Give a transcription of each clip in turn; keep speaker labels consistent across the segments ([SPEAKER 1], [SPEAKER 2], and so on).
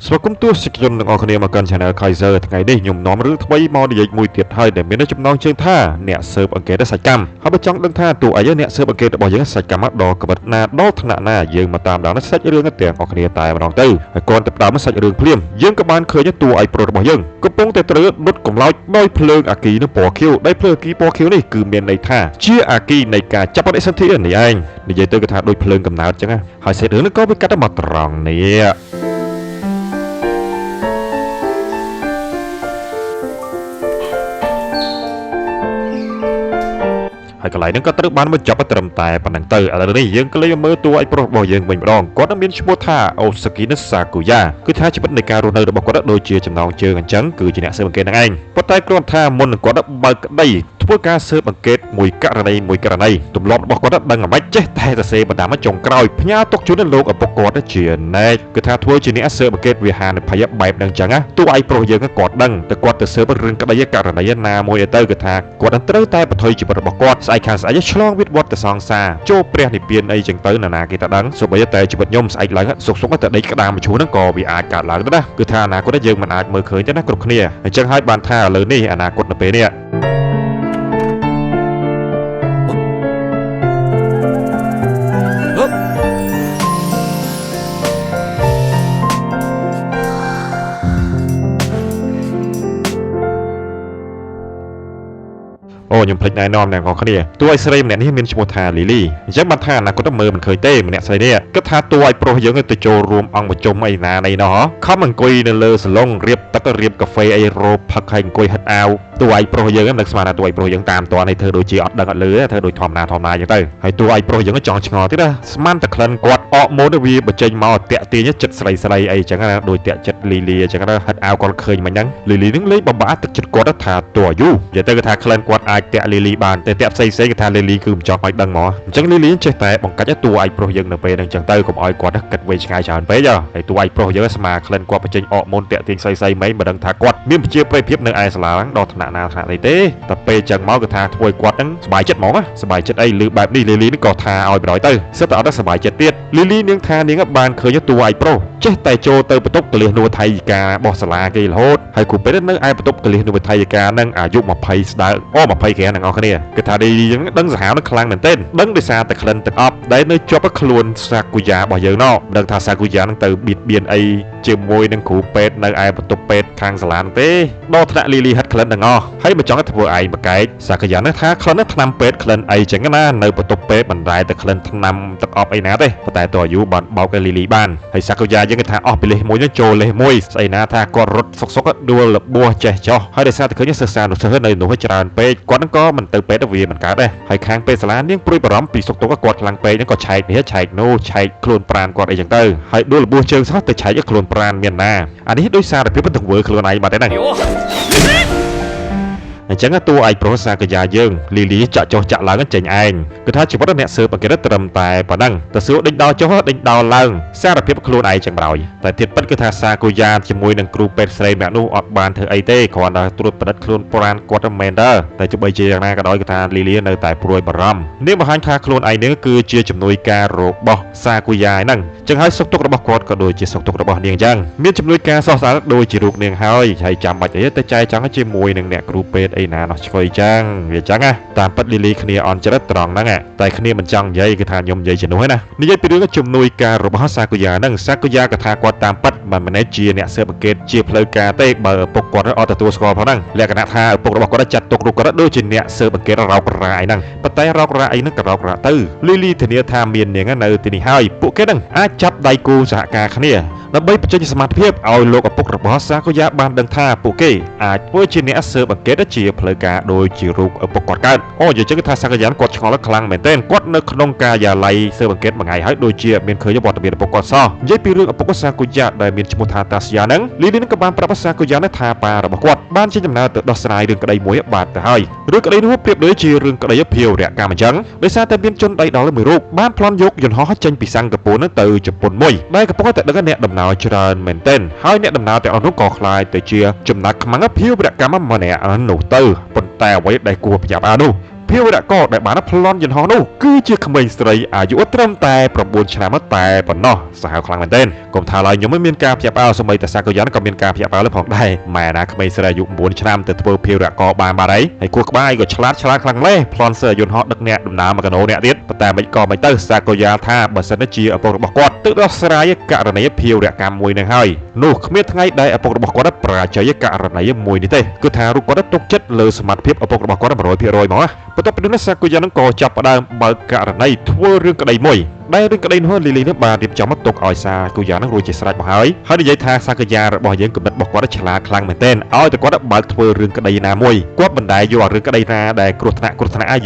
[SPEAKER 1] ស្វាគមន៍ទស្សនិកជនទាំងអស់គ្នាមកកាន់ Channel Kaiser ថ្ងៃនេះខ្ញុំនាំរឿងថ្មីមកនិយាយមួយទៀតហើយដែលមានចំណងជើងថាអ្នកស៊ើបអង្កេតសាច់កម្មហើយបើចង់ដឹងថាតួអីអ្នកស៊ើបអង្កេតរបស់យើងសាច់កម្មដល់កម្រិតណាដល់ថ្នាក់ណាយើងមកតាមដានសាច់រឿងទាំងអស់គ្នាតែម្ដងទៅហើយគ្រាន់តែផ្ដើមសាច់រឿងភ្លាមយើងក៏បានឃើញតួឯកប្រុសរបស់យើងកំពុងតែត្រូវដុតកម្លោចដោយភ្លើងអាគីនឹងពណ៌ខៀវដែលភ្លើងអាគីពណ៌ខៀវនេះគឺមានន័យថាជាអាគីនៃការចាប់បដិសន្ធិនេះឯងនិយាយទៅគឺថាដូចភ្លើងកំណើតចឹងហើយសាច់រឿងនេះក៏វាកាត់មកត្រង់នេះហើយកន្លែងហ្នឹងក៏ត្រូវបានបញ្ចប់ត្រឹមតែប៉ុណ្្នឹងទៅឥឡូវនេះយើងក៏លេងមើលតួឯកប្រុសរបស់យើងវិញម្ដងគាត់នឹងមានឈ្មោះថាអូសាគីនសាគូយ៉ាគឺថាជីវិតនៃការរស់នៅរបស់គាត់ដូចជាចំណងជើងអញ្ចឹងគឺជាអ្នកស៊ើបអង្កេតហ្នឹងឯងប៉ុន្តែគ្រាន់ថាមុននឹងគាត់បើកក្តីធ្វើការស៊ើបអង្កេតមួយករណីមួយករណីទម្លាប់របស់គាត់ដឹងអ្មេចចេះតែសរសេរបណ្ដាំចុងក្រោយផ្ញើទុកជូនលោកឪពុកគាត់ជាណែកគឺថាធ្វើជាអ្នកស៊ើបអង្កេតវាហានិភ័យបែបហ្នឹងអញ្ចឹងណាតួឯកប្រុសយើងគាត់ដឹងតែគាត់ទៅស៊ើបរឿងក្តីករណីណាមួយទៅគឺថាគាត់នឹងត្រូវតែបន្ថយជីវិតរបស់គាត់ស្អែកខាងស្អែកឆ្លងវិវត្តទៅសង្សារចូលព្រះនិព្វានអីចឹងទៅណាគេតែដឹងសូម្បីតែជីវិតខ្ញុំស្អែកឡើងសុកសុកតែដេកក្តាមមឈូសហ្នឹងក៏វាអាចកើតឡើងទៅណាគឺថាអនាគតយើងមិនអាចមើលឃើញទេណាគ្រប់គ្នាអញ្ចឹងហើយបានថាឥឡូវនេះអនាគតនៅពេលនេះអូខ្ញុំភ្លេចណែនាំអ្នកនរគ្នាតួឯស្រីម្នាក់នេះមានឈ្មោះថាលីលីអញ្ចឹងបានថាអនាគតមើលមិនឃើញទេម្នាក់ស្រីនេះគិតថាតួឯប្រុសយើងទៅចូលរួមអង្គប្រជុំអីណាណីណោះខំអង្គុយនៅលើសាឡុងរៀបទឹករៀបកាហ្វេអីរោផឹកហើយអង្គុយហិតអាវតួឯប្រុសយើងមិនដឹងស្មានថាតួឯប្រុសយើងតាមតនេះធ្វើដូចជាអត់ដឹងអត់លឺធ្វើដូចធម្មតាធម្មតាអញ្ចឹងទៅហើយតួឯប្រុសយើងចង់ឆ្ងល់ទៀតណាស្មានតែក្លិនគាត់អកម៉ូនវាបញ្ចេញមកតាក់ទាញចិត្តស្រីស្រីអីអញ្ចឹងណាដូចតាក់ចិត្តលីលីអញ្ចឹងណាហិតអាវគាត់ឃើញមិនហ្នឹងលីលីនឹងលេងបំបាក់ទឹកចិត្តគាត់ថាតួអាយុនិយាយទៅគឺថាក្លិនគាត់អាចតាក់លីលីបានតែតាក់ផ្សេងផ្សេងគេថាលីលីគឺមិនចង់ឲ្យដឹងហ្មងអញ្ចឹងលីលីចេះតែបង្កាច់តួឯកប្រុសយើងនៅពេលហ្នឹងអញ្ចឹងទៅកុំឲ្យគាត់គិតវែងឆ្ងាយច្រើនពេកហើយតួឯកប្រុសយើងស្មាក្លិនគាត់បញ្ចេញអកម៉ូនតាក់ទាញស្រីស្រីមិនដឹងថាគាត់មានប្រជាប្រិយភាពនៅឯសាលាហ្នឹងដល់ថ្នាក់ណាថ្នាក់នេះទេតែពេលចឹងមកគឺថាធ្វើឲ្យគាត់ហ្នឹងសប្បាយចិត្តហ្មងសប្បាយចិត្តអីឮបែបនេះលីលីនេះក៏ថាឲ្យបណ្ដោយទៅសិតតែអត់សប្បាយចិត្តទៀតលីលីនាងថានាងបានឃើញតួឯកប្រុសចេះតែចូលទៅបន្ទប់កលៀសនួថៃការបស់សាលាគេរហូតហើយគ្រូពេទ្យនៅឯបន្ទប់កលៀសនួថៃកានឹងអាយុ20ស្ដើងអូ20ក្រាទាំងអស់គ្នាគឺថាលីលីហ្នឹងដឹងសាហាវនឹងខ្លាំងមែនទែនដឹងដោយសារតែក្លិនទឹកអប់ដែលនៅជាប់ខ្លួនសាគូយ៉ារបស់យើងណោះមិនដឹងថាសាគូយ៉ានឹងទៅបៀតបៀនអីជាមួយនឹងគ្រូពេទ្យនៅឯបន្ទប់ពេទ្យខាងសាលាទេដល់ថ្នាក់លីលីហិតក្លិនទាំងអស់ហើយមិនចង់ធ្វើឯងបកែកសាគូយ៉ានឹងថាក្លិនថ្នាំពេទ្យក្លិនអីចឹងណានៅបន្ទប់ពេទ្យមិនដែលតែក្លិនថ្នាំទឹកអប់អីណាទេប៉ុន្តែតើអាយុបានបោកឲ្យលីលីបានហើយសាគូយ៉ាយើងគេថាអស់ពីលេសមួយនឹងចូលលេសមួយស្អីណាថាគាត់រត់សុកសុកដួលរបួសចេះចោះហើយដោយសារតែឃើញសិស្សានុសិស្សនៅនោះច្រើនពេកគាត់នឹងក៏មិនទៅពេទ្យវាមិនកើតដែរហើយខាងពេទ្យសាលានាងព្រួយបារម្ភពីសុខទុក្ខគាត់ខ្លាំងពេកហ្នឹងក៏ឆែកនេះឆែកនោះឆែកខ្លួនប្រានគាត់អីចឹងទៅហើយដួលរបួសជើងសោះទៅឆែកខ្លួនប្រានមានណាអានេះដោយសារតែភាពទង្វើខ្លួនឯងបាត់ទេហ្នឹងអញ្ចឹងតួឯកប្រុសសាកយាយើងលីលីចាក់ចុះចាក់ឡើងចេញឯងគឺថាជីវិតអ្នកស៊ើបអង្កេតត្រឹមតែប៉ុណ្ណឹងតែសួរដេញដោលចុះដេញដោលឡើងសារភាពខ្លួនឯងចឹងបណ្ដោយតែទៀតពិតគឺថាសាកយាជាមួយនឹងគ្រូពេទ្យស្រីម្នាក់នោះអត់បានធ្វើអីទេគ្រាន់តែត្រួតពិនិត្យខ្លួនប្រានគាត់មិនមែនទេតែទោះបីជាយ៉ាងណាក៏ដោយគឺថាលីលីនៅតែព្រួយបារម្ភនាងបង្ហាញថាខ្លួនឯងនេះគឺជាជំនួយការរបស់សាកយាហ្នឹងចឹងហើយសុខទុក្ខរបស់គាត់ក៏ដូចជាសុខទុក្ខរបស់នាងចឹងមានជំនួយការសោះស្អាតដូចជារូបនាងហើយហើយចាំបាច់អីទៅចែកចង់ជាមួយនឹងអ្នកគ្រូពេទ្យអីណានោះឆ្កុយចឹងវាចឹងណាតាមពិតលីលីគ្នាអន់ចិត្តត្រង់ហ្នឹងតែគ្នាមិនចង់និយាយគឺថាខ្ញុំនិយាយជំនួសណានិយាយពីរឿងជំនួយការរបស់សាកូយ៉ាហ្នឹងសាកូយ៉ាក៏ថាគាត់តាមពិតមិនមែនជាអ្នកស៊ើបអង្កេតជាផ្លូវការទេបើឪពុកគាត់អត់ទទួលស្គាល់ផងហ្នឹងលក្ខណៈថាឪពុករបស់គាត់ចាត់ទុករូបគាត់ដូចជាអ្នកស៊ើបអង្កេតរោករ៉ាអីហ្នឹងប៉ុន្តែរោករ៉ាអីហ្នឹងក៏រោករ៉ាទៅលីលីធានាថាមាននាងនៅទីនេះហើយពួកគេហ្នឹងអាចចាប់ដៃគូសហការគ្នាដើម្បីបញ្ចេញសមត្ថភាពឲ្យលោកឪពុករបស់សាកូយ៉ាបានដឹងថាពួកគេអាចធ្វើជាអ្នកស៊ើបអង្កេតជាផ្លូវការដូចជារូបឪពុកគាត់កើតអូនិយាយចឹងគឺថាសាកូយ៉ាគាត់ឆ្ងល់ខ្លាំងមែនទែនគាត់នៅក្នុងការិយាល័យស៊ើបអង្កេតមួយថ្ងៃហើយដូចជាមានឃើញវត្តមានឪពុកគាត់សោះនិយាយពីរឿងឪពុកសាកូយ៉ាដែលមានឈ្មោះថាតាស្យាហ្នឹងលីលីនឹងក៏បានប្រាប់សាកូយ៉ាថាប៉ារបស់គាត់បានចេញដំណើរទៅដោះស្រាយរឿងក្តីមួយបាត់ទៅហើយរឿងក្តីនោះប្រៀបដូចជារឿងក្តីភាវរកម្មអញ្ចឹងដោយសារតែមានជនដៃដល់មួយរូបបានប្លន់យកយន្តហោះចេញពីសិង្ហបុរីនោះទៅជប៉ុនមួយដែលកំពុងតែដឹកអ្នកដំណើរច្រើនមែនទែនហើយអ្នកដំណើរទាំងអស់នោះក៏ក្លាយទៅជាចំណាក់ខ្មាំងភាវរកម្មម្នាក់នោះទៅប៉ុន្តែអ្វីដែលគួរប្រញាប់អានោះ ភាវរៈកដែលបានប្លន់យន្តហោះនោះគឺជាក្មេងស្រីអាយុត្រឹមតែ9ឆ្នាំតែប៉ុណ្ណោះសាហាវខ្លាំងមែនទែនកុំថាឡើយខ្ញុំមិនមានការភ្ញាក់ផ្អើលសូម្បីតែសាកយ៉ានក៏មានការភ្ញាក់ផ្អើលផងដែរម៉ែណាក្មេងស្រីអាយុ9ឆ្នាំទៅធ្វើភាវរៈកបានបាត់ហើយហើយគោះក្បាលក៏ឆ្លាតឆ្លាតខ្លាំងម្ល៉េះប្លន់សើយន្តហោះដឹកអ្នកដំណើរមកកណោអ្នកទៀតប៉ុន្តែមិនក៏មិនទៅសាកយ៉ាថាបើសិនជាឪពុករបស់គាត់ទៅដោះស្រាយករណីភាវរកម្មមួយនឹងហើយនោះគ្មានថ្ងៃដែលឪពុករបស់គាត់បរាជ័យករណីមួយនេះទេគឺថារូបគាត់ទុកចិត្តលើសមត្ថភាពឪពុករបស់គាត់100%ហ្មងបន្ទាប់ពីនោះសាកយ៉ានឹងក៏ចាប់ផ្ដើមបើកករណីធ្វើរឿងក្តីមួយដែលរឿងក្តីនោះលីលីនេះបានរៀបចំមកទុកឲ្យសាកូយ៉ានឹងរួចជាស្រេចមកហើយហើយនិយាយថាសាកូយ៉ារបស់យើងគំនិតរបស់គាត់ឆ្លាតខ្លាំងមែនទែនឲ្យតែគាត់បើកធ្វើរឿងក្តីណាមួយគាត់មិនដែលយករឿងក្តីណាដែលគ្រោះថ្នាក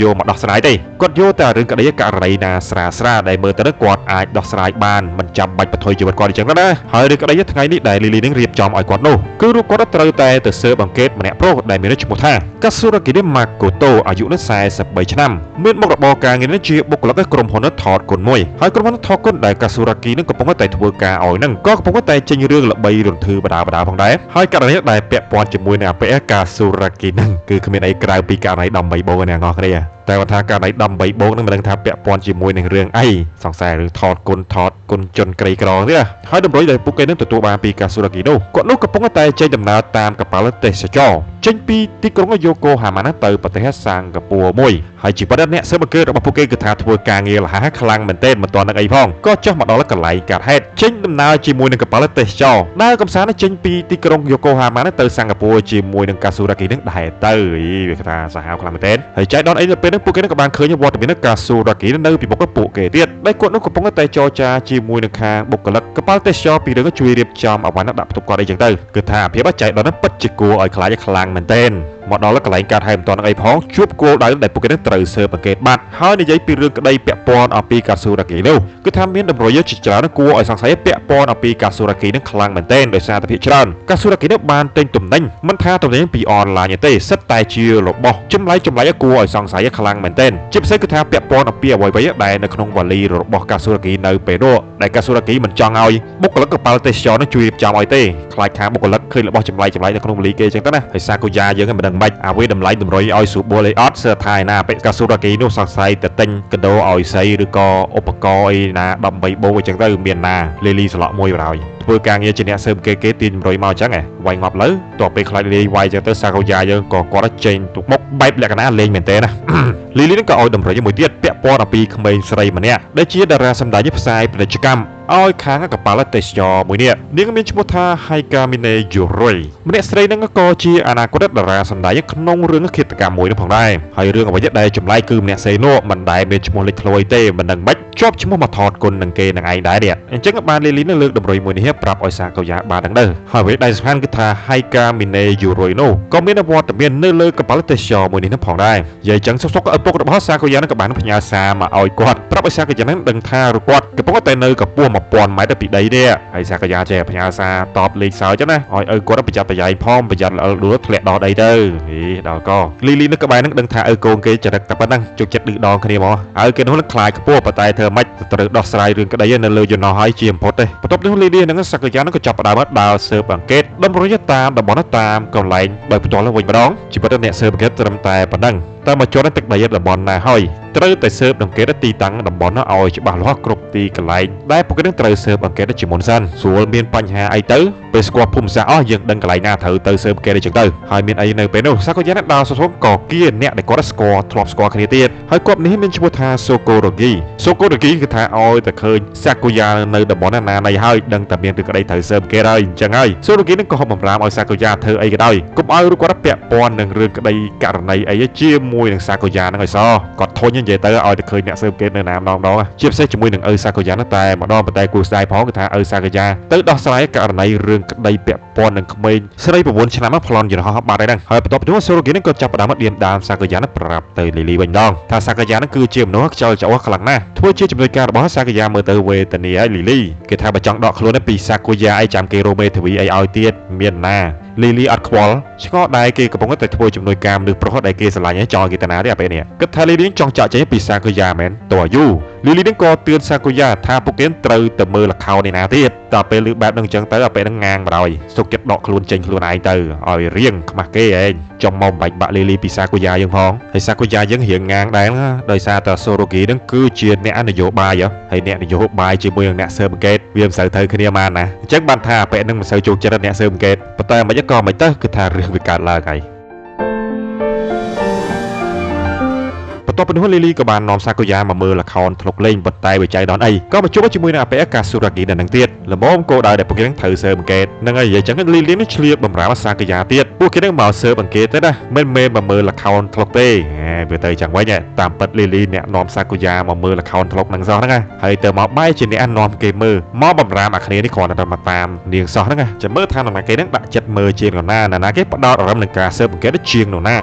[SPEAKER 1] ់យកមកដោះស្រាយទេគាត់យកតែរឿងក្តីករណីណាស្រាស្រាដែលមើលទៅគាត់អាចដោះស្រាយបានមិនចាំបាច់បន្ថយជីវិតគាត់អញ្ចឹងណាហើយរឿងក្តីថ្ងៃនេះដែលលីលីនឹងរៀបចំឲ្យគាត់នោះគឺរូបគាត់ត្រូវតែទៅស៊ើបអង្កេតម្នាក់ប្រុសដែលមានឈ្មោះថាកាស៊ូរ៉ាគីម៉ាកូតូអាយុ43ឆ្នាំមានមុខរបរការងារនេះជាបុគ្គលិកក្រុមហ៊ុនថតគុណមួយហើយក្រុមហ៊ុនថតគុណដែលកាស៊ូរ៉ាគីនឹងកំពុងតែធ្វើការឲ្យនឹងក៏កំពុងតែចេញរឿងល្បីរន្ធឺបដាបដាផងដែរហើយករណីដែលពាក់ព័ន្ធជាមួយនឹង APS កាស៊ូរ៉ាគីនឹងគឺគ្មានអីក្រៅពីករណី18បូកអ្នកនរគ្នាតែបើថាករណី18បូកនឹងមិនដឹងថាពាក់ព័ន្ធជាមួយនឹងរឿងអីសង្ស័យរឿងថតគុណជនក្រីក្រទេហើយតម្រុយដែលពួកគេនឹងទទួលបានពីកាស៊ូរ៉ាគីនោះគាត់នោះកំពុងតែចេញដំណើរតាមកប៉ាល់ទេសចរចេញពីទីក្រុងយូកូហាម៉ាទៅប្រទេសសិង្ហបុរីមួយហើយជីវិតអ្នកស៊ើបអង្កេតរបស់ពួកគេគឺថាធ្វើការងារលះខ្លាំងមែនទែនមិនទាន់នឹងអីផងក៏ចុះមកដល់កន្លែងកាត់ហេតុចេញដំណើរជាមួយនឹងកប៉ាល់ទេសចរដែលកំសាន្តចេញពីទីក្រុងយូកូហាម៉ាទៅសិង្ហបុរីជាមួយនឹងកាស៊ូរ៉ាគីនឹងដែរទៅវាថាសាហាវខ្លាំងមែនទែនហើយចៃដន្យអីទៅពេលនោះពួកគេនឹងក៏បានឃើញវត្តមានកាស៊ូរ៉ាគីនៅពីមុខពួកគេទៀតដែលគាត់នោះកំពុងតែចរចាជាមួយនឹងខាងបុគ្គលិកកប៉ាល់ទេសចរពីរឿងជួយរៀបចំអវ៉ាន់ដាក់ផ្ទប់គាត់អីចឹងទៅគឺថាភាពចៃដន្យពិតជាគួរឲ្យខ្លាចខ្លាំងមែនទែនមកដល់កន្លែងកើតហេតុមិនទាន់នឹងអីផងជួបគោលដៅដែលពួកគេនឹងត្រូវស៊ើបអង្កេតបាត់ហើយនិយាយពីរឿងក្តីពាក់ព័ន្ធអំពីកាស៊ូរ៉ាគីនោះគឺថាមានតម្រុយជាច្រើនគួរឲ្យសង្ស័យពាក់ព័ន្ធអំពីកាស៊ូរ៉ាគីនឹងខ្លាំងមែនទែនដោយសារតែភាគច្រើនកាស៊ូរ៉ាគីនោះបានទិញទំនិញមិនថាទំនិញពីអនឡាញទេសិតតែជារបស់ចម្លែកគួរឲ្យសង្ស័យខ្លាំងមែនទែនជាពិសេសគឺថាពាក់ព័ន្ធអំពីអ្វីៗដែលនៅក្នុងវ៉ាលីរបស់កាស៊ូរ៉ាគីនៅពេលនោះដែលកាស៊ូរ៉ាគីមិនចង់ឲ្យបុគ្គលិកកប៉ាល់ទេសចរនឹងជួយរៀបចំឲ្យទេខ្លាចខាងបុគ្គលិកឃើញរបស់ចម្លែកនៅក្នុងវ៉ាលីគេចឹងទៅណាហើយសាកូយ៉ាយើងមិនដឹងម៉េចអាវីតម្លៃតម្រុយឲ្យស្រួលបួលអីអត់សើថាឯណាបេកាស៊ូរ៉ាគីនោះសង្ស័យទៅទិញកដោឲ្យស្អីឬក៏ឧបករណ៍អីណា18បូកអញ្ចឹងទៅមានណាលីលីស្លក់មួយបណ្ដោយធ្វើការងារជាអ្នកស៊ើបគេគេទាញតម្រុយមកអញ្ចឹងហ៎វាយងាប់លើតទៅពេលខ្លាចលីវាយអញ្ចឹងទៅសាកូយ៉ាយើងក៏គាត់ចេញទុកមុខបែបលក្ខណៈលេងមែនទេណាលីលីនឹងក៏ឲ្យតម្រុយមួយទៀតពាក់ព័ន្ធអំពីក្មេងស្រីម្នាក់ដែលជាតារាសម្ដែងផ្សាយពាណិជ្ជកម្មឲ្យខាងកប៉ាល់ទេសចរមួយនេះនាងមានឈ្មោះថាហៃកាមីនេយូរុយម្នាក់ស្រីនឹងក៏ជាអនាគតតារាសម្ដែងក្នុងរឿងឃាតកម្មមួយនោះផងដែរហើយរឿងអ្វីដែលចម្លែកគឺម្នាក់ស្រីនោះមិនដែលមានឈ្មោះលេចធ្លោយទេមិនដឹងម៉េចជាប់ឈ្មោះមកថតគុណនឹងគេនឹងឯងដែរនេះអញ្ចឹងបានលីលីនឹងលើកតម្រុយមួយនេះប្រាប់ឲ្យសាកូយ៉ាបានដឹងទៅហើយអ្វីដែលសំខាន់គឺថាហៃកាមីនេយូរុយនោះក៏មានវត្តមាននៅលើកប៉ាល់ទេសចរមួយនេះផងដែរយាយអញ្ចឹងសុកឪពុករបស់សាកូយ៉ានឹងក៏បានផ្ញើសារមកឲ្យគាត់ប្រាប់ឲ្យសាកូយ៉ានឹងដឹងថាគាត់កំពុងតែនៅកម្ពស់1000ម៉ែត្រពីដីនេះហើយសាកយ៉ាចេះផ្ញើសារតបលេខសើចណាឲ្យឪគាត់ប្រយ័ត្នប្រយែងផងប្រយ័ត្នល្អិលដួលធ្លាក់ដល់ដីទៅហីដល់កលីលីនៅក្បែរនឹងដឹងថាឪកូនគេចរិតតែប៉ុណ្ណឹងជោគចិត្តឌឺដងគ្នាមកឲ្យគេនោះខ្លាចខ្ពស់ប៉ុន្តែធ្វើម៉េចត្រូវដោះស្រាយរឿងក្តីនៅលើយន្តហោះហើយជាបំផុតទេបន្ទាប់នេះលីលីនឹងសាកយ៉ានឹងក៏ចាប់ផ្ដើមដើរស៊ើបអង្កេតតម្រុយតាមតំបន់តាមកន្លែងដោយផ្ទាល់វិញម្ដងជីវិតអ្នកស៊ើបអង្កេតត្រឹមតែប៉ុណ្ណឹងតែមកជាប់ទឹកដីតំបន់ណាហើយត្រូវតែស៊ើបអង្កេតទីតាំងតំបន់នោះឲ្យច្បាស់លាស់គ្រប់ទីកន្លែងដែលពួកគេនឹងត្រូវស៊ើបអង្កេតជាមុនសិនស្រួលមានបញ្ហាអីទៅពេលស្គាល់ភូមិសាស្ត្រអស់យើងដឹងកន្លែងណាត្រូវទៅស៊ើបអង្កេតអីចឹងទៅហើយមានអីនៅពេលនោះសាកូយ៉ាដើរសុំក៏គៀអ្នកដែលគាត់ស្គាល់ធ្លាប់ស្គាល់គ្នាទៀតហើយគាត់នេះមានឈ្មោះថាសូកូរ៉ូគីសូកូរ៉ូគីគឺថាឲ្យតែឃើញសាកូយ៉ានៅតំបន់ណាណីហើយដឹងតែមានរឿងក្តីត្រូវស៊ើបអង្កេតហើយអញ្ចឹងហើយសូរ៉ូគីនឹងក៏បំរាមឲ្យសាកូយ៉ាធ្វើអីក៏ដោយកុំឲ្យរូបគាត់ពាក់ព័ន្ធនឹងរឿងក្តីករណីអីជាមួយនឹងសាកូយ៉ានឹងឲ្យសោះគាត់ធុញនិយាយទៅឲ្យតែឃើញអ្នកស៊ើបអង្កេតនៅណាម្ដងម្ដងជាពិសេសជាមួយនឹងឪសាកូយ៉ានោះតែម្ដងប៉ុន្តែគួរស្ដាយផងគឺថាឪសាកូយ៉ាទៅដោះស្រាយករណីរឿងក្តីពាក់ព័ន្ធនឹងក្មេងស្រី9ឆ្នាំប្លន់យន្តហោះបាត់ហើយហ្នឹងហើយបន្ទាប់ពីនោះសូរ៉ូគីនឹងក៏ចាប់ផ្ដើមដៀមដាមសាកូយ៉ានឹងប្រាប់ទៅលីលីវិញម្ដងថាសាកូយ៉ានឹងគឺជាមនុស្សខ្ជិលច្អោះខ្លាំងណាស់ធ្វើជាជំនួយការរបស់សាកូយ៉ាមើលទៅវេទនាឲ្យលីលីគេថាបើចង់ដកខ្លួនពីសាកូយ៉ាអីចាំគេរ៉ូមេធាវីអីឲ្យទៀតមានណាលីលីអត់ខ្វល់ឆ្ងល់ដែរគេកំពុងតែធ្វើជំនួយការមនុស្សប្រុសដែលគេស្រឡាញ់ចង់ឲ្យគេតាណាទេអាពេលនេះគិតថាលីលីចង់ចាក់ចេញពីសាកូយ៉ាមែនតើយូ លីលីនឹងក៏ទឿនសាកូយ៉ាថាពួកគេត្រូវទៅមើលល្ខោនឯណាទៀតតពេលលឺបែបនឹងអញ្ចឹងទៅដល់ពេលហ្នឹងងាងបណ្ដោយសុកចិត្តដកខ្លួនចេញខ្លួនឯងទៅឲ្យរៀងខ្មាស់គេឯងចំមកបាច់បាក់លីលីពីសាកូយ៉ាយើងផងហើយសាកូយ៉ាយើងរៀងងាងដែរដោយសារតែសូរ៉ូគីនឹងគឺជាអ្នកនយោបាយហើយអ្នកនយោបាយជាមួយនឹងអ្នកស៊ើបអង្កេតវាមិនសូវត្រូវគ្នាបានណាអញ្ចឹងបានថាពេលហ្នឹងមិនសូវចូលចិត្តអ្នកស៊ើបអង្កេតប៉ុន្តែមិនក៏មិនទៅគឺថារឿងវាកើតឡើងហើយបន្ទាប់ពីនោះលីលីក៏បាននាំសាកូយ៉ាមកមើលល្ខោនធ្លុកលេងប៉ុន្តែវាចៃដន្យអីក៏មកជួបជាមួយនឹងអាប៉េកាស៊ូរ៉ាគីនៅនឹងទៀតល្មមគោដៅដែលពួកគេនឹងត្រូវស៊ើបអង្កេតនឹងហើយនិយាយចឹងលីលីនេះឆ្លៀតបំរើសាកូយ៉ាទៀតពួកគេនឹងមកស៊ើបអង្កេតទេណាមិនមែនមកមើលល្ខោនធ្លុកទេវាទៅចឹងវិញតាមពិតលីលីអ្នកនាំសាកូយ៉ាមកមើលល្ខោនធ្លុកនឹងសោះហ្នឹងណាហើយទៅមកបែរជាអ្នកនាំគេមើលមកបំរាមអាគ្នានេះគ្រាន់តែមកតាមនាងសោះហ្នឹងណាចាំមើលថានរណាគេនឹងដាក់ចិត្តមើលជាងនរណានរណាគេផ្ដោតអារម្មណ៍នឹងការស៊ើបអង្កេតជាងនរណា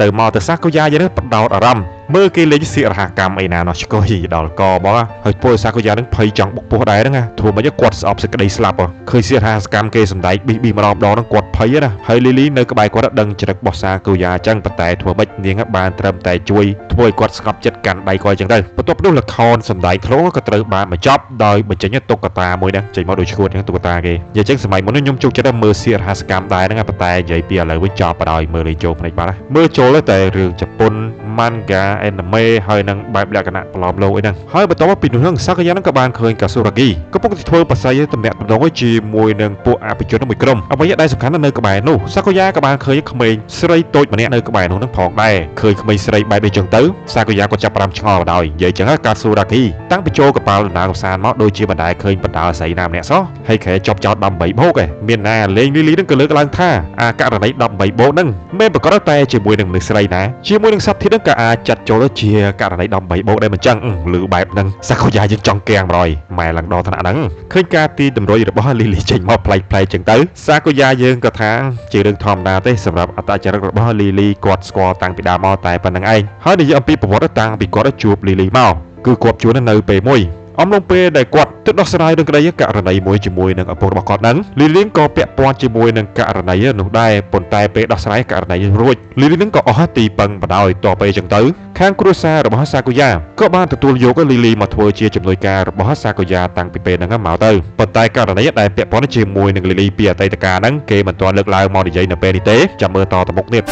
[SPEAKER 1] ទៅមកទៅសាកូយ៉ាយើងបដោតអារម្មណ៍មើលគេលេងសៀករហកម្មអីណានោះឆ្កុយដល់កបងហើយពលសាកូយ៉ានឹងភ័យចង់បុកពោះដែរហ្នឹងណាធ្វើម៉េចគាត់ស្អប់សេចក្តីស្លាប់ឃើញសៀករហកម្មគេសំដែងប៊ីសប៊ីសម្ដងម្ដងហ្នឹងគាត់ភ័យណាហើយលីលីនៅក្បែរគាត់ដឹងចរិតរបស់សាកូយ៉ាអញ្ចឹងប៉ុន្តែធ្វើម៉េចនាងបានត្រឹមតែជួយធ្វើឲ្យគាត់ស្ងប់ចិត្តកាន់ដៃគាត់អញ្ចឹងទៅបន្ទាប់នោះល្ខោនសំដែងធ្លុកក៏ត្រូវបានបញ្ចប់ដោយបញ្ចេញតុក្កតាមួយហ្នឹងចេញមកដូចឈួតហ្នឹងតុក្កតាគេនិយាយអញ្ចឹងសម័យមុនខ្ញុំជោគចិត្តមើលសៀករហកម្មដែរហ្នឹងប៉ុន្តែនិយាយពីឥឡូវវិញចប់បណ្ដោយមើលលេងចូលភ្នែកបាត់មើលចូលតែរឿងជប៉ុន manga anime ហើយនឹងបែបលក្ខណៈប្រឡំលោកអីហ្នឹងហើយបន្ទាប់មកពីនោះហ្នឹងសាកយ៉ាហ្នឹងក៏បានឃើញកាស៊ូរ៉ាគីកំពុងតែធ្វើបស័យតំណាក់តំណងជាមួយនឹងពួកអភិជនមួយក្រុមអ្វីដែលសំខាន់នៅក្បែរនោះសាកយ៉ាក៏បានឃើញក្មេងស្រីតូចម្នាក់នៅក្បែរនោះហ្នឹងផងដែរឃើញក្មេងស្រីបែបនេះចឹងទៅសាកយ៉ាក៏ចាប់ផ្ដើមឆ្ងល់បណ្ដោយនិយាយចឹងកាស៊ូរ៉ាគីតាំងពីចូលកប៉ាល់ដំណើរកម្សាន្តមកដូចជាបណ្ដែលឃើញបណ្ដាលស្រីណាម្នាក់សោះហើយខែជាប់ចោត18បូកឯងមានណាលេងលីលីហ្នឹងក៏លើកឡើងថាអាករណី18បូកហ្នឹងមិនប្រកាសតែជាមួយនឹងមនុស្សស្រីណាជាមួយនឹងសត្វធាតុហ្នឹងក៏អាចចាត់ចូលជាករណី18បូកដែរមិនចឹងឬបែបហ្នឹងសាកូយ៉ាយើងចង់កៀងបណ្ដោយម៉ែឡើងដល់ថ្នាក់ហ្នឹងឃើញការទីតម្រុយរបស់លីលីចេញមកប្លែកប្លែកចឹងទៅសាកូយ៉ាយើងក៏ថាជារឿងធម្មតាទេសម្រាប់អត្តចរិតរបស់លីលីគាត់ស្គាល់តាំងពីដើមមកតែប៉ុណ្្នឹងឯងហើយនិយាយអំពីប្រវត្តិតាំងពីគាត់ជួបលីលីមកគឺគាត់ជួននៅពេលមួយអំឡុងពេលដែលគាត់ទៅដោះស្រាយរឿងក្តីករណីមួយជាមួយនឹងឪពុករបស់គាត់ហ្នឹងលីលីក៏ពាក់ព័ន្ធជាមួយនឹងករណីនោះដែរប៉ុន្តែពេលដោះស្រាយករណីរួចលីលីនឹងក៏អស់ទីពឹងបណ្ដោយតពេលចឹងទៅខាងគ្រួសាររបស់សាកូយ៉ាក៏បានទទួលយកលីលីមកធ្វើជាជំនួយការរបស់សាកូយ៉ាតាំងពីពេលហ្នឹងមកទៅប៉ុន្តែករណីដែលពាក់ព័ន្ធជាមួយនឹងលីលីពីអតីតកាលហ្នឹងគេមិនទាន់លើកឡើងមកនិយាយនៅពេលនេះទេចាំមើលតទៅមុខទៀត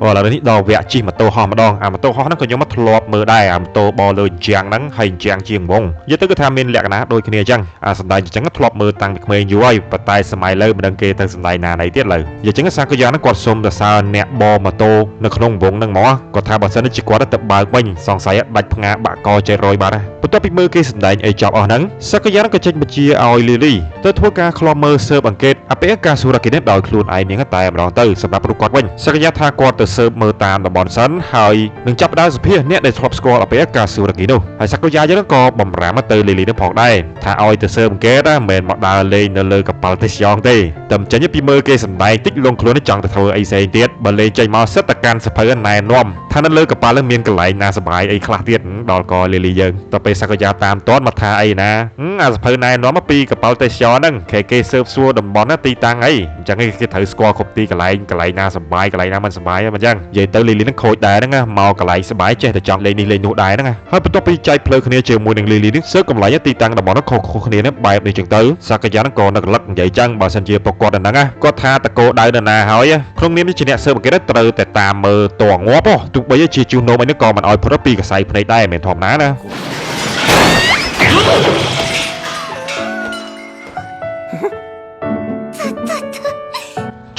[SPEAKER 1] ឥឡូវនេះដល់វគ្គជិះម៉ូតូហោះម្ដងអាម៉ូតូហោះហ្នឹងក៏ខ្ញុំមកធ្លាប់មើលដែរអាម៉ូតូបលើអញ្ចឹងហ្នឹងហើយអញ្ចឹងជាងវងនិយាយទៅគឺថាមានលក្ខណៈដូចគ្នាអញ្ចឹងអាសម្ដែងអញ្ចឹងធ្លាប់មើលតាំងពីក្មេងយូរហើយប៉ុន្តែសម័យលើមិនដឹងគេទៅសម្ដែងណាណីទៀតលើនិយាយអញ្ចឹងសាកយ៉ាហ្នឹងគាត់សុំសរសើរអ្នកបម៉ូតូនៅក្នុងវងហ្នឹងហ្មងគាត់ថាបើសិនជាគាត់ទៅបើកវិញសង្ស័យដាច់ផ្ងាបាក់កចេះរយបាត់បន្ទាប់ពីមើលគេសម្ដែងអីចប់អស់ហ្នឹងសាកយ៉ាហ្នឹងក៏ចេញបញ្ជាឲ្យលីលីទៅធ្វើការឃ្លាំមើលស៊ើបអង្កេតអភិការសូរ៉ាគីនេះដោយខ្លួនឯងនាងតែម្ដងទៅសម្រាប់រូបគាត់វិញសាកយ៉ាថាគាត់ទៅស៊ើបមើលតាមតំបន់សិនហើយនឹងចាប់ដើមសភាអ្នកដែលធ្លាប់ស្គាល់អភិការសូរ៉ាគីនោះហើយសាកយ៉ាយើងក៏បំរាមទៅលីលីនឹងផងដែរថាឲ្យទៅស៊ើបអង្កេតមិនមែនមកដើរលេងនៅលើកប៉ាល់ទេសយ៉ងទេតែចេញពីមើលគេសម្ដែងតិចលងខ្លួនចង់ទៅធ្វើអីផ្សេងទៀតបើលេងចេញមកសិតតែកាន់សភៅណែនាំថានៅលើកប៉ាល់នឹងមានកន្លែងណាសប្បាយអីខ្លះទៀតដល់កលីលីយើងទៅពេលសាកយ៉ាតាមតន់មកថាអីណាអាសភៅណែនាំមកពីកប៉ាល់ទេសចរហ្នឹងគេស៊ើបសួរតំបន់ទីតាំងអីអញ្ចឹងគេត្រូវស្គាល់គ្រប់ទីកន្លែងកន្លែងណាសប្បាយកន្លែងណាមិនសប្បាយអញ្ចឹងនិយាយទៅលីលីហ្នឹងខូចដែរហ្នឹងមកកន្លែងសប្បាយចេះតែចង់លេងនេះលេងនោះដែរហ្នឹងហើយបន្ទាប់ពីចែកផ្លូវគ្នាជាមួយនឹងលីលីនេះស៊ើបកម្លែងទីតាំងតំបន់ខុសៗគ្នានេះបែបនេះចឹងទៅសាកយ៉ាហ្នឹងក៏នឹកលឹកនិយាយចឹងបើសិនជាប្រកបដល់ហ្នឹងគាត់ថាតកោដៅនៅណាហើយក្នុងនាមជាអ្នកស៊ើបអង្កេតត្រូវតែតាមមើលតងាប់ទោះបីជាជួសនោមអីនេះក៏មិនឲ្យផុតពីកសែភ្នែកដែរមិនធម្មតាណា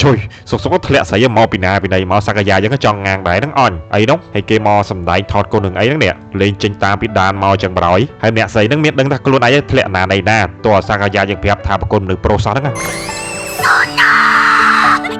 [SPEAKER 1] ជួយ សុកសុកធ្លាក់ស្រីមកពីណាពីណីមកសាកយ៉ាយើងចង់ងាងដែរហ្នឹងអញអីនោះហើយគេមកសំដែងថតកូននឹងអីហ្នឹងនេះលេងចេញតាមពីដានមកចឹងបរោយហើយអ្នកស្រីហ្នឹងមានដឹងថាខ្លួនឯងធ្លាក់ណាណីណាតើសាកយ៉ាយើងប្រាប់ថាប្រគុណមនុស្សប្រុសសោះហ្នឹង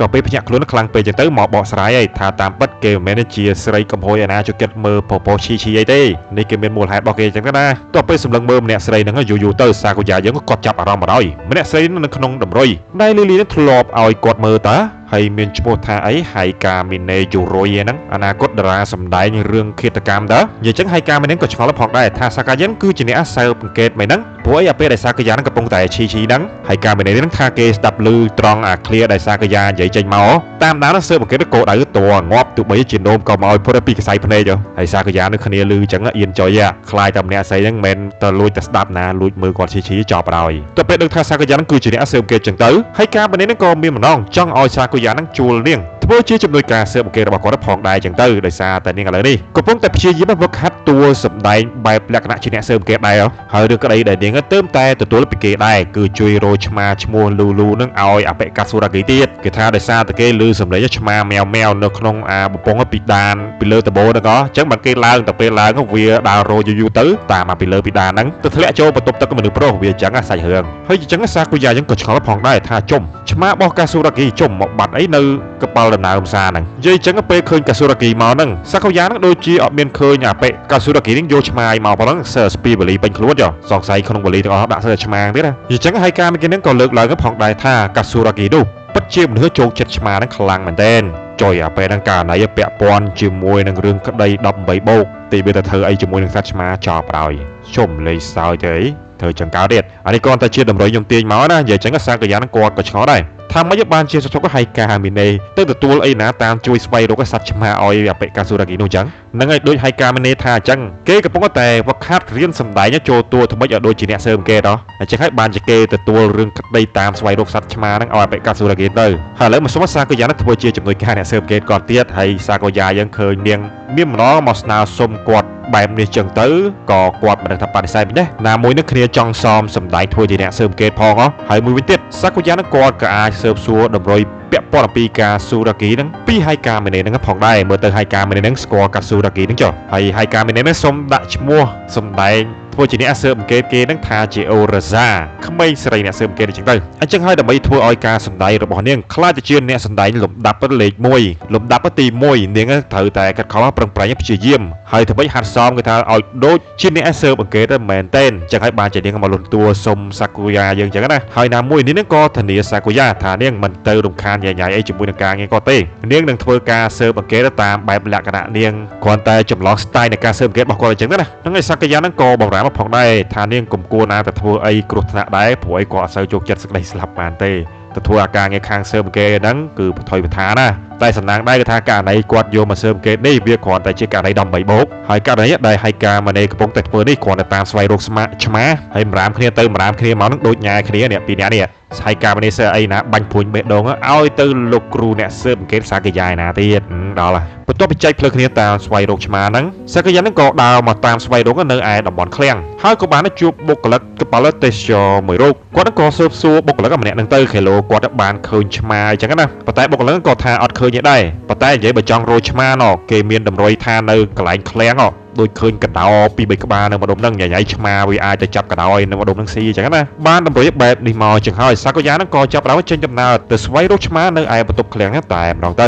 [SPEAKER 1] ក៏ពេលភ្ញាក់ខ្លួនខ្លាំងពេកចឹងទៅមកបកស្រាយឯងថាតាមពិតគេមិនមែនជាស្រីកំហុយឯណាចូលចិត្តមើលពពឈីឈីអីទេនេះគេមានមូលហេតុរបស់គេចឹងទៅណាតើពេលសម្លឹងមើលម្នាក់ស្រីហ្នឹងយូរយូរទៅសាកូយ៉ាយើងក៏គាត់ចាប់អារម្មណ៍មកហើយម្នាក់ស្រីនៅក្នុងតម្រុយដែលលីលីនឹងធ្លាប់ឲ្យគាត់មើលតាហើយមានឈ្មោះថាអីហៃកាមីនេយូរុយហ្នឹងអនាគតតារាសម្ដែងរឿងឃាតកម្មតើនិយាយចឹងហៃកាមីនេក៏ឆ្ងល់ផងដែរថាសាកាយិនគឺជាអ្នកសើបអង្កេតមែនហ្នឹងព្រោះអីអាពេលដែលសាកាយាហ្នឹងកំពុងតែឈីឈីហ្នឹងហៃកាមីនេហ្នឹងថាគេស្ដាប់ឮត្រង់អាឃ្លាដែលសាកាយានិយាយចេញមកតាមដានស៊ើបអង្កេតគោដៅតងាប់ទោះបីជានោមក៏មកឲ្យផុតពីខ្សែភ្នែកហើយសាកាយានៅគ្នាឮចឹងអៀនចុយខ្លាយតែម្នាក់ស្រីហ្នឹងមិនទៅលួចតែស្ដាប់ណាលួចមើលគាត់ឈីឈីចប់ហើយទៅពេលដឹងថាសាកាយាហ្នឹងគឺជាអ្នកស៊ើបអង្កេតចឹងទៅហៃកាមីនេហ្នឹងក៏មានម្ដងចង់ឲ្យសាកូយ៉ានឹងជួលនាងធ្វើជាជំនួយការស៊ើបអង្កេតរបស់គាត់ផងដែរចឹងទៅដោយសារតែនាងឥឡូវនេះកំពុងតែព្យាយាមវឹកហាត់តួសម្ដែងបែបលក្ខណៈជាអ្នកស៊ើបអង្កេតដែរហើយរឿងក្តីដែលនាងទើបតែទទួលពីគេដែរគឺជួយរោឆ្មាឈ្មោះលូលូនឹងឲ្យអបិកាសូរ៉ាគីទៀតគេថាដោយសារតែគេលឺសម្លេងឆ្មាម៉ែវម៉ែវនៅក្នុងអាបំពង់ពីដានពីលើដបោហ្នឹងអញ្ចឹងបានគេឡើងទៅពេលឡើងវាដើររោយូរយូរទៅតាមមកពីលើពីដានហ្នឹងទៅធ្លាក់ចូលបន្ទប់ទឹកមនុស្សប្រុសវាអញ្ចឹងសាច់រឿងហើយអញ្ចឹងសាកូយ៉ាយើងក៏ឆ្ងល់ផងដែរថាជុំឆ្មារបស់កាសូរ៉ាគីជុំមកបាត់អីនៅកប៉ាល់ដំណើរផ្សារហ្នឹងនិយាយចឹងពេលឃើញកាសូរ៉ាគីមកហ្នឹងសាកូយ៉ាហ្នឹងដូចជាអត់មានឃើញអាប៉េកាសូរ៉ាគីហ្នឹងយកឆ្មាឲ្យមកប៉ុណ្ណឹងសើស្ពីវលីពេញខ្លួនចុះសង្ស័យក្នុងវលីទាំងអស់ដាក់សើឆ្មាទៀតណានិយាយចឹងហើយការមួយគេហ្នឹងក៏លើកឡើងផងដែរថាកាសូរ៉ាគីនោះពិតជាមនុស្សចូលចិត្តឆ្មាហ្នឹងខ្លាំងមែនទែនចុយអាពេលហ្នឹងករណីពាក់ព័ន្ធជាមួយនឹងរឿងក្តី18បូកទីវាទៅធ្វើអីជាមួយនឹងសត្វឆ្មាចោលប្រោយជុំលេងសើចទៅអីធ្វើចង្កោទៀតអានេះគ្រាន់តែជាតម្រុយខ្ញុំទាញមកណានិយាយចឹងសាកយ៉ាហ្នឹងគាត់ក៏ឆ្ងល់ដែរថាម៉េចបានជាសុខសុខហៃកាមីនេទៅទទួលអីណាតាមជួយស្វែងរកសត្វឆ្មាឲ្យអបិកាសូរ៉ាគីនោះចឹងហ្នឹងហើយដូចហៃកាមីនេថាអញ្ចឹងគេកំពុងតែវឹកហាត់រៀនសម្ដែងចូលតួថ្មីឲ្យដូចជាអ្នកស៊ើបអង្កេតហ៎អញ្ចឹងហើយបានជាគេទទួលរឿងក្តីតាមស្វែងរកសត្វឆ្មាហ្នឹងឲ្យអបិកាសូរ៉ាគីទៅហើយឥឡូវមកសុំសាកយ៉ាហ្នឹងធ្វើជាជំនួយការអ្នកស៊ើបអង្កេតគាត់ទៀតហើយសាកយ៉ាយើងឃើញនាងមានម្ដងមកស្នើសុំគាត់បែបនេះចឹងទៅក៏គាត់មិនដឹងថាបដិសេធវិញដែរណាមួយនឹងគ្នាចង់សមសម្ដែងធ្វើជាអ្នកស៊ើបអង្កេតផងហ៎ហើយមួយវិញទៀតសាកូយ៉ានឹងគាត់ក៏អាចស៊ើបសួរតម្រុយពាក់ព័ន្ធអំពីការស៊ូរ៉ាគីហ្នឹងពីហៃកាមីនេហ្នឹងផងដែរមើលទៅហៃកាមីនេហ្នឹងស្គាល់កាស៊ូរ៉ាគីហ្នឹងចុះហើយហៃកាមីនេហ្នឹងសុំដាក់ឈ្មោះសម្ដែងធ្វើជាអ្នកស៊ើបអង្កេតគេនឹងថាជាអូរ៉ាសាក្មេងស្រីអ្នកស៊ើបអង្កេតអញ្ចឹងទៅអញ្ចឹងហើយដើម្បីធ្វើឲ្យការសម្ដែងរបស់នាងក្លាយទៅជាអ្នកសម្ដែងលំដាប់លេខ1លំដាប់ទី1នាងត្រូវតែខិតខំប្រឹងប្រែងព្យាយាមហើយធ្វើឲ្យហាត់សមគេថាឲ្យដូចជាអ្នកស៊ើបអង្កេតមែនទែនអញ្ចឹងហើយបានជានាងមកលន់តួសុំសាកូយ៉ាយើងអញ្ចឹងណាហើយណាមួយនេះក៏ធានាសាកូយ៉ាថានាងមិនទៅរំខានញ៉ៃញ៉ៃអីជាមួយនឹងការងារគាត់ទេនាងនឹងធ្វើការស៊ើបអង្កេតតាមបែបលក្ខណៈនាងគ្រាន់តែចម្លងស្ទាយនៃការស៊ើបអង្កេតរបស់គាត់អញ្ចឹងណាហ្នឹងហើយសាកូយ៉ាហ្នឹងក៏បំរាមផងដែរថានាងកុំគួរណាទៅធ្វើអីគ្រោះថ្នាក់ដែរព្រោះអីគាត់អត់សូវជោគចិត្តសេចក្តីស្លាប់បានទេទៅធ្វើអាការងារខាងស៊ើបអង្កេតហ្នឹងគឺបថុយបឋាណាតែសំណាងដែរគឺថាករណីគាត់យកមកស៊ើបអង្កេតនេះវាគ្រាន់តែជាករណី18បូកហើយករណីដែលហៃកាម៉ាណេកំពុងតែធ្វើនេះគ្រាន់តែតាមស្វែងរកស្មាឆ្មាហើយម្រាមគ្នាទៅម្រាមគ្នាមកនឹងដូចញ៉ែគ្នានេះពីរអ្នកនេះហៃកាម៉ាណេសអីណាបាញ់ព្រួញបេះដូងឲ្យទៅលោកគ្រូអ្នកស៊ើបអង្កេតសាកយ៉ាឯណាទៀតដល់បន្ទាប់ពីចែកផ្លូវគ្នាតាមស្វែងរកឆ្មាហ្នឹងសាកយ៉ាហ្នឹងក៏ដើរមកតាមស្វែងរកនៅឯតំបន់ឃ្លាំងហើយក៏បានជួបបុគ្គលិកកប៉ាល់ទេសចរមួយរូបគាត់ក៏ស៊ើបសួរបុគ្គលិកម្នាក់ហ្នឹងទៅគីឡូគាត់បានឃើញឆ្មាអញ្ចឹងណាប៉ុន្តែបុគ្គលិកក៏ថាអត់ឃើញទេដែរប៉ុន្តែនិយាយបើចង់រកឆ្មាណគេមានតម្រុយថានៅកន្លែងឃ្លាំងដូចឃើញកដោពី3ក្បាលនៅម្ដុំហ្នឹងញ៉ៃឆ្មាវាអាចទៅចាប់កដោនៅម្ដុំហ្នឹងស៊ីអញ្ចឹងណាបានតម្រុយបែបនេះមកចឹងហើយសាកូយ៉ាហ្នឹងក៏ចាប់ដើមចេញដំណើរទៅស្វែងរកឆ្មានៅឯបន្ទប់ឃ្លាំងហ្នឹងតែម្ដងទៅ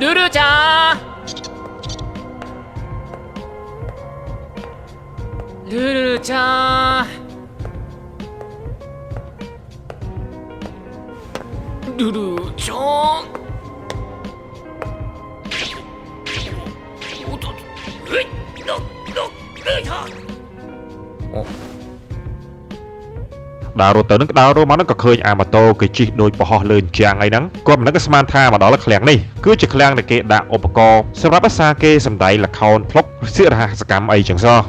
[SPEAKER 2] ルルちゃんルルちゃんルルちゃんおっとえいななな
[SPEAKER 1] ដើររត់ទៅនឹងដើររត់មកនឹងក៏ឃើញអាម៉ូតូគេជិះដូចប្រហោះលើជាងអីហ្នឹងគាត់មិនដឹងក៏ស្មានថាមកដល់ឃ្លាំងនេះគឺជាឃ្លាំងដែលគេដាក់ឧបករណ៍សម្រាប់អាសាគេសម្ដែងល្ខោនផ្លុកសៀករហស្សកម្មអីចឹងសោះ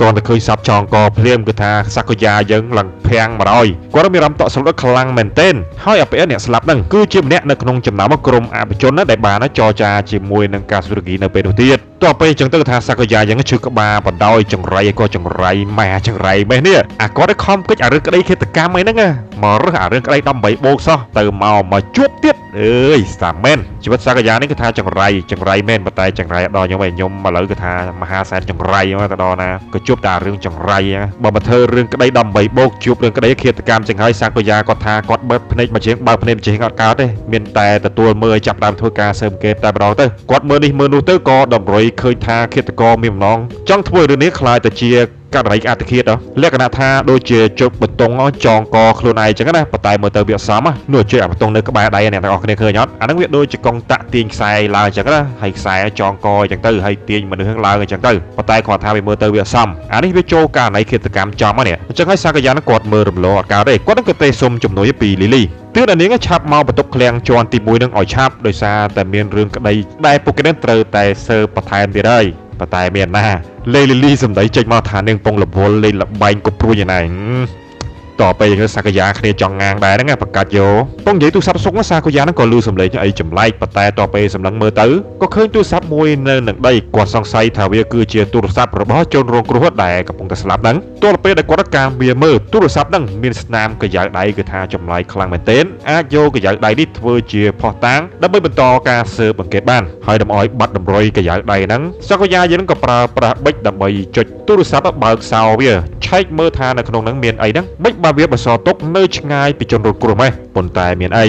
[SPEAKER 1] គ្រាន់តែឃើញសัพចងកភ្លាមគឺថាសាកយាយើងឡើងភាំងមកហើយគាត់មានអារម្មណ៍តក់ស្លុតខ្លាំងមែនទែនហើយអាពេលអ្នកស្លាប់ហ្នឹងគឺជាម្នាក់នៅក្នុងចំណោមក្រុមអភិជនដែលបានចរចាជាមួយនឹងកាស៊ូរគីនៅពេលនោះទៀតតទៅពេលអញ្ចឹងទៅថាសាកយាយើងឈឺក្បាលបណ្ដោយចង្រៃក៏ចង្រៃម៉ែចង្រៃម៉េះនេះអាគាត់ខំកិច្ចអារឿងក្តីឃាតកម្មអីហ្នឹងមករើសអារឿងក្តី18បូកសោះទៅមកជួបទៀតអើយសាមែនជីវិតសាកយានេះគឺថាចង្រៃចង្រៃមែនប៉ុន្តែចង្រៃអត់ដល់ខ្ញុំឯងខ្ញុំឥឡូវគឺថាមហាសែនចង្រៃទៅដល់ណាក៏ជួបតែរឿងចង្រៃបើមកធ្វើរឿងក្តី18បូកជួបរឿងក្តីឃាតកម្មចឹងហើយសាកយាគាត់ថាគាត់បើកភ្នែកមកជាងបើកភ្នែកជាងអត់កើតទេមានតែទទួលមើលឲ្យចាប់ដើមធ្វើការស៊ើបអង្កេតតែម្ដងទៅគាត់មើលនេះមើលនោះទៅក៏តម្រុយឃើញថាឃាតករមានបំណងចង់ធ្វើរឿងនេះក្លាយទៅជាករណីអត្តឃាតលក្ខណៈថាដូចជាជប់បតុងចងកខ្លួនឯងចឹងណាប៉ុន្តែមើលទៅវាអត់សមនោះជួយអាបតុងនៅក្បែរដៃអ្នកទាំងអស់គ្នាឃើញអត់អាហ្នឹងវាដូចជាកងតាក់ទាញខ្សែឡើងចឹងណាហើយខ្សែចងកចឹងទៅហើយទាញមនុស្សឡើងចឹងទៅប៉ុន្តែគាត់ថាវាមើលទៅវាអត់សមអានេះវាចូលករណីឃាតកម្មចំហ្នឹងអញ្ចឹងហើយសាកយ៉ានគាត់មើលរំលងអត់កើតទេគាត់នឹងក៏ទេសុំជំនួយពីលីលីទឿននាងឆាប់មកបន្ទប់ឃ្លាំងជាន់ទី1នឹងឲ្យឆាប់ដោយសារតែមានរឿងក្តីដែលពួកគេនឹងត្រូវតែស៊ើបបន្ថែមទៀតហើយប៉ុន្តែមានណាលេលីលីសំដីចេញមកថានាងពងលវលលេងលបែងគប់ព្រួយយ៉ាងណាតទៅពេលសាកយាគ្នាចង់ងាងដែរហ្នឹងប្រកាសយោពងនិយាយទូរស័ព្ទសុកសាកយាហ្នឹងក៏លឺសំឡេងអីចម្លែកប៉ុន្តែតទៅពេលសម្លឹងមើលទៅក៏ឃើញទូរស័ព្ទមួយនៅនឹងដីគាត់សង្ស័យថាវាគឺជាទូរស័ព្ទរបស់ជនរងគ្រោះដែលកំពុងតែស្លាប់ហ្នឹងទល់ពេលដែលគាត់ការវាមើលទូរស័ព្ទហ្នឹងមានស្នាមកយ៉ាវដៃគឺថាចម្លែកខ្លាំងមែនទែនអាចយកកយ៉ាវដៃនេះធ្វើជាភស្តុតាងដើម្បីបន្តការស៊ើបអង្កេតបានហើយដើម្បីឲ្យបាត់តម្រុយកយ៉ាវដៃហ្នឹងសាកយាយើងក៏ប្រើប្រាស់ប៊ិចដើម្បីចុចទូរស័ព្ទបើកសោវាឆែកមើលថានៅក្នុងហ្នឹងមានអីហ្នឹងមិនបើវាបន្សល់ទុកនៅឆ្ងាយពីជនរងគ្រោះម៉េះប៉ុន្តែមានអី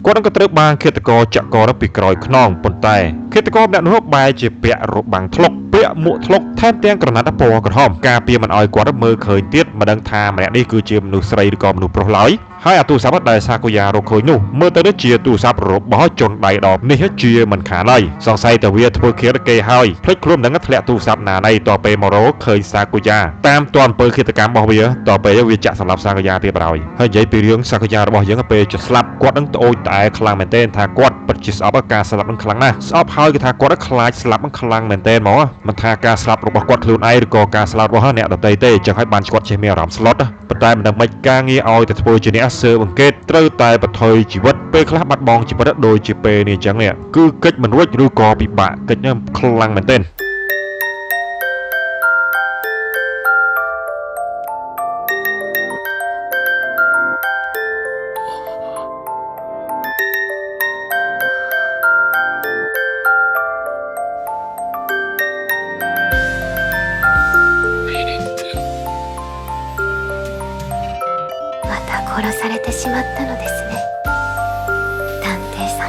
[SPEAKER 1] គាត់នឹងក៏ត្រូវបានឃាតករចាក់កនៅពីក្រោយខ្នងប៉ុន្តែឃាតករម្នាក់នោះបែរជាពាក់របាំងធ្លុកពាក់មួកធ្លុកថែមទាំងក្រណាត់ពណ៌ក្រហមការពារមិនឲ្យគាត់មើលឃើញទៀតមិនដឹងថាម្នាក់នេះគឺជាមនុស្សស្រីឬក៏មនុស្សប្រុសឡើយហើយអាទូរស័ព្ទដែលសាកូយ៉ារកឃើញនោះមើលទៅដូចជាទូរស័ព្ទរបស់ជនដៃដល់នេះជាមិនខានឡើយសង្ស័យតែវាធ្វើឃាតគេហើយភ្លេចខ្លួននឹងធ្លាក់ទូរស័ព្ទណាណីតពេលមករកឃើញសាកូយ៉ាតាមទាន់អំពើឃាតកម្មរបស់វាតពេលវាចាក់សម្លាប់សាកូយ៉ាទៀតបណ្ដោយហើយនិយាយពីរឿងសាកូយ៉ារបស់យើងពេលจะស្លាប់គាត់នឹងត្អូញត្អែខ្លាំងមែនទែនថាគាត់ពិតជាស្អប់ការស្លាប់នឹងខ្លាំងណាស់ស្អប់ហើយគឺថាគាត់ខ្លាចស្លាប់នឹងខ្លាំងមែនទែនហ្មងមិនថាការស្លាប់របស់គាត់ខ្លួនឯងឬក៏ការស្លាប់របស់អ្នកដទៃទេចឹងហើយបានគាត់ចេះមានអារម្មណ៍ស្លុតប៉ុន្តែមិនដឹងមិនការងារឲ្យតែធ្វើជាអ្នកស៊ើបអង្កេតត្រូវតែបន្ថយជីវិតពេលខ្លះបាត់បង់ជីវិតដូចជាពេលនេះអញ្ចឹងនេះគឺកិច្ចមិនរួចឬក៏ពិបាកកិច្ចខ្លាំងមែនទែន
[SPEAKER 3] 殺されてしまったのですね、探偵様。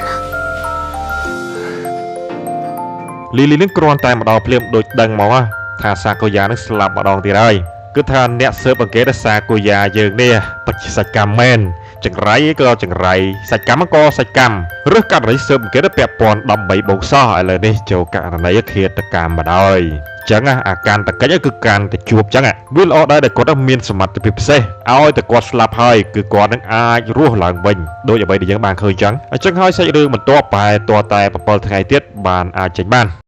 [SPEAKER 1] លីលីនឹងគ្រាន់តែមកដល់ភ្លាមដូចដឹងមកថាសាកូយ៉ានឹងស្លាប់ម្ដងទៀតហើយគឺថាអ្នកស៊ើបអង្កេតសាកូយ៉ាយើងនេះពិតជាសាច់កម្មមែនចង្រៃក៏ចង្រៃសាច់កម្មក៏សាច់កម្មឬករណីស៊ើបអង្កេតពាក់ព័ន្ធ18បូកសោះឥឡូវនេះចូលករណីឃាតកម្មមកហើយចឹងអាការតកិច្ចគឺការទៅជួបចឹងវាល្អដែរដែលគាត់មានសមត្ថភាពពិសេសឲ្យតែគាត់ស្លាប់ហើយគឺគាត់នឹងអាចរស់ឡើងវិញដូចអ្វីដែលយើងបានឃើញចឹងអញ្ចឹងហើយសាច់រឿងបន្ទាប់បែរតតែ7ថ្ងៃទៀតបានអាចចេញបាន